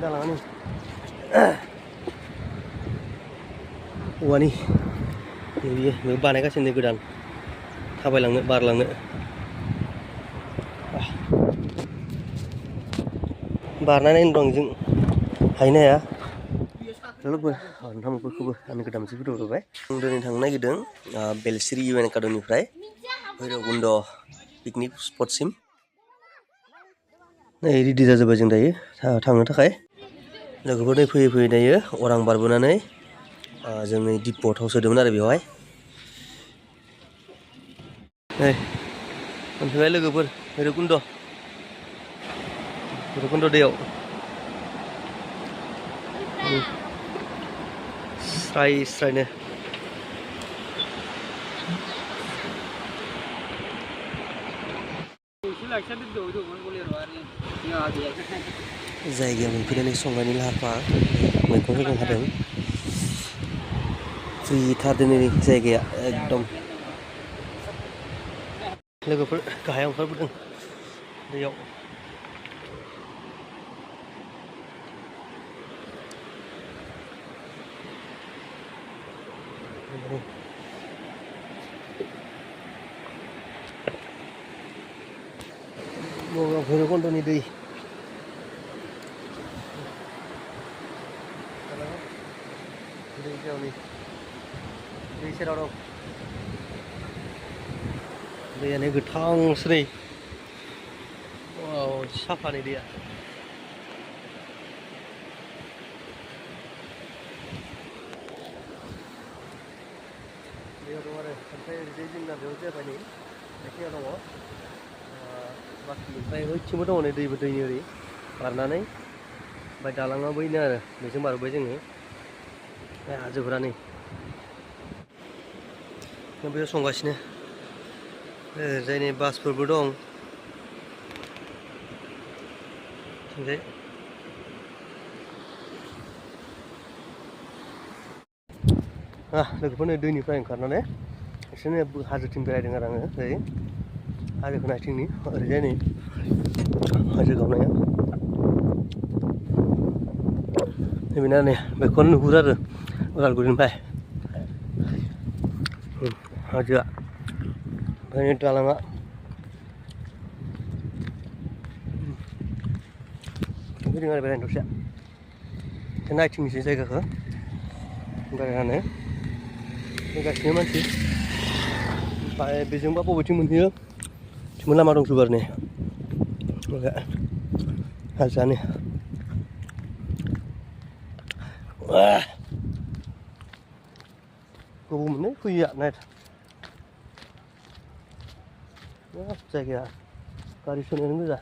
दालाङानो औवानि बेयो बानायगासिनो गोदान थाबायलांनो बारलांनो बारनानै दं जों हायनो हाया लोगो नोंथांमोनखौबो आंनि गोदान मोनसे भिडिअ होबाय आं दिनै थांनो नागिरदों बेलस्रि इउ एन एकाडेमिनिफ्राय भैरबकुन्द पिकनिक स्पटसिम नै रेडि जाजोब्बाय जों दायो थांनो थाखाय लोगोफोर नै फैयै फैयै दायो अरां बारबोनानै जों नै दिपआव थाव सोदोंमोन आरो बेवहाय नै मोनफैबाय लोगोफोर भैरबकुन्द दैयाव स्राय स्रायनो जायगायाव मोनफैनानै संनायनि लाहार फाहार मैगं थाइगं हादों फ्रिथार दिनैनि जायगाया एकदम लोगोफोर गाहायाव ओंखारबोदों दैयाव भैरबकुन्दनि दै दै सेराव दं दैयानो गोथांसै साफानि दैया दैयाव दं आरो ओमफ्राय ओरैजाय जोंना बेयाव जाबाय नै बेखिनियाव दङ बाखि ओमफ्राय ओइथिंबो दङ नै दैनि ओरै बारनानै ओमफ्राय दालाङा बैनो आरो बेजों बारबोबाय जोङो बे हाजोफोरा नै बेयाव संगासिनो ओरैजाय नै बासफोरबो दं ओमफ्राय लोगोफोर नै दैनिफ्राय ओंखारनानै एसे हाजोथिं बेरायदों आरो आङो ओरै हाजो खोनाथिंनि ओरैजाय नै हाजो गावनाया नैबेना नै बेखौनो नुहुरो आरो उदालगुरिनिफ्राय हाजोआ ओमफ्राय दालाङा फैदों आरो बेरायनो दसे नायथिंनोसै जायगाखौ बेरायनानै फैगासिनो मानसि ओमफ्राय बेजोंबा बबेथिं मोनहैयो थिंबो लामा दंजोबो आरो नै हाजोआनो गोबाव मोनो फैया नाय जायगाया गारि सोनायानो गोजा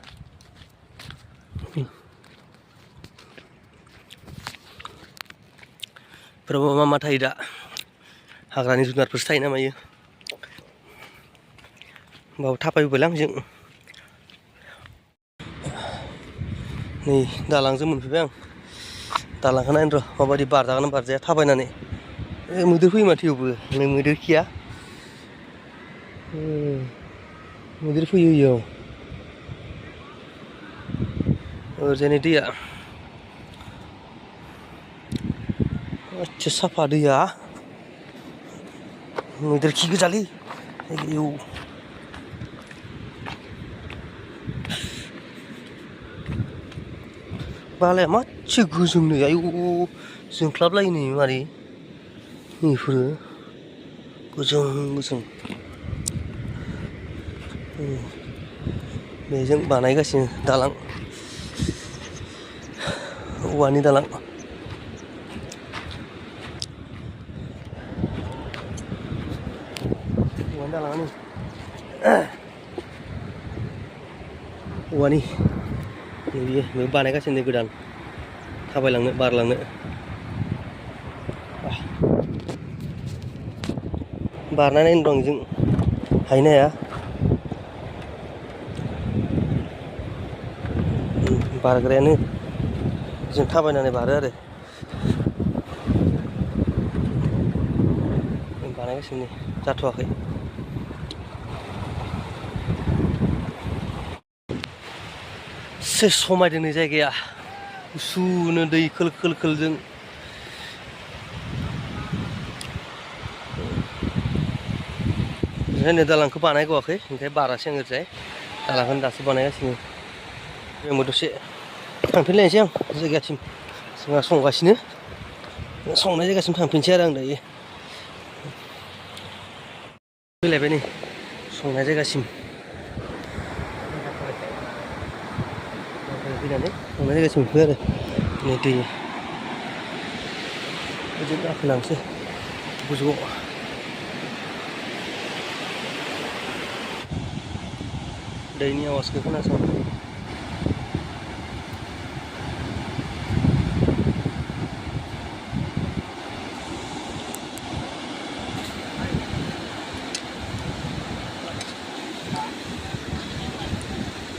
फोरावबो मा थायो दा हाग्रानि जुनारफोरसो थायो ना मायो होमबाबो थाबायबोबायलै आंजों नै दालांजों मोनफैबाय आं दालांखौ नायनो र' माबायदि बारजागोन ना बारजाया थाबायनानै मैदेर फैयो माथो इयावबो नै मैदेर खिया मैदेर फैयो इयाव ओरैजाय नै दैया एसे साफा दैया मैदेर खि गोजालै आयौ बालाया मासे गोजोंनो आयौ जोंख्लाबलायो नै मारै बेफोरो गोजों गोजों बेजों बानायगासिनो दालां औवानि दालां औवानि दालाङानो औवानि बेयो बानायगासिनो गोदान थाबायलांनो बारलांनो बारनानै दं जों हायनो हाया बारग्रायानो जों थाबायनानै बारो आरो बानायगासिनो जाथ'वाखै एसे समायदों नै जायगाया गुसुनो दै खोल खोल खोलजों ओंखायनो दालांखौ बानायगवाखै ओंखाय बारासो आं ओरैजाय दालांखौनो दासो बानायगासिनो जोंबो दसे थांफिनलायनोसै आं जायगासिम जोंहा संगासिनो संनाय जायगासिम थांफिनसै आरो आं दायो फैलायबाय नै संनाय जायगासिम फैनानै संनाय जायगासिम मोनफैबाय आरो नै दै ओजों गाखोलांसै गोजौआव दैनि आवाजखौ खोनासं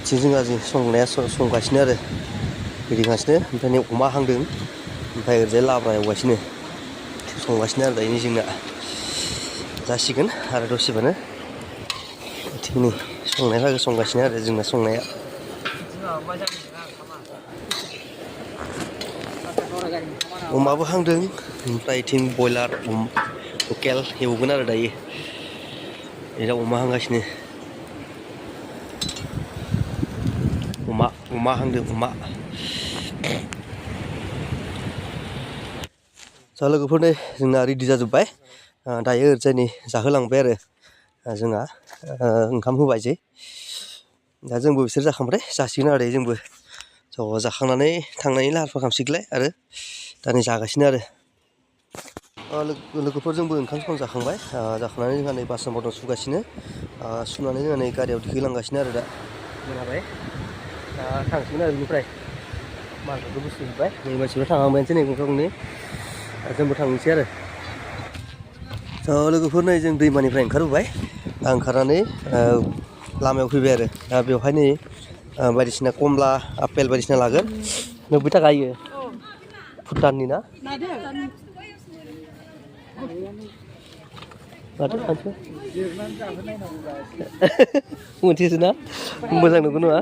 जोंहा संनाया संगासिनो आरो गिदिंगासिनो ओमफ्राय नै अमा हांदों ओमफ्राय ओरैजाय लाब्रा एवगासिनो संगासिनो आरो दायो जोंना जासिगोन आरो दसेबानो थिगनि संनाय बागै संगासिनो आरो जोंना संनाया अमाबो हांदों ओमफ्राय इथिं बयलार लकेल एवगोन आरो दायो जेराव अमा हांगासिनो अमा हांदों अमा जा लोगोफोर नै जोंना रेडि जाजोब्बाय दायो ओरैजाय नै जाहोलांबाय आरो जोंहा ओंखाम होबाय जे दा जोंबो बिसोर जाखांबाथाय जासिगोन आरो जोंबो ज' जाखांनानै थांनायनि लाहार फाहार खालामसिगोनलाय आरो दा नै जागासिनो आरो लोगोफोर जोंबो ओंखाम जाखांबाय जाखांनानै जोंहा नै बासन बरन सुगासिनो सुनानै जोंहा नै गारियाव दिखैलांगासिनो आरो दा मोनाबाय दा थांसिगोन आरो बेनिफ्राय मालफोरखौ बुस्थु जोब्बाय नै मानसिफ्रा थांहांबायानोसै नै गंफा गंनै जोंबो थांनोसै आरो लोगोफोर नै जों दैमानिफ्राय ओंखारबोबाय ओंखारनानै लामायाव फैबाय आरो दा बेवहाय नै बायदिसिना कमला आपेल बायदिसिना लागोन 90 थाखा होयो भुटाननि ना माथो खानसै मोनथियोसो ना मोजां नंगौ नङा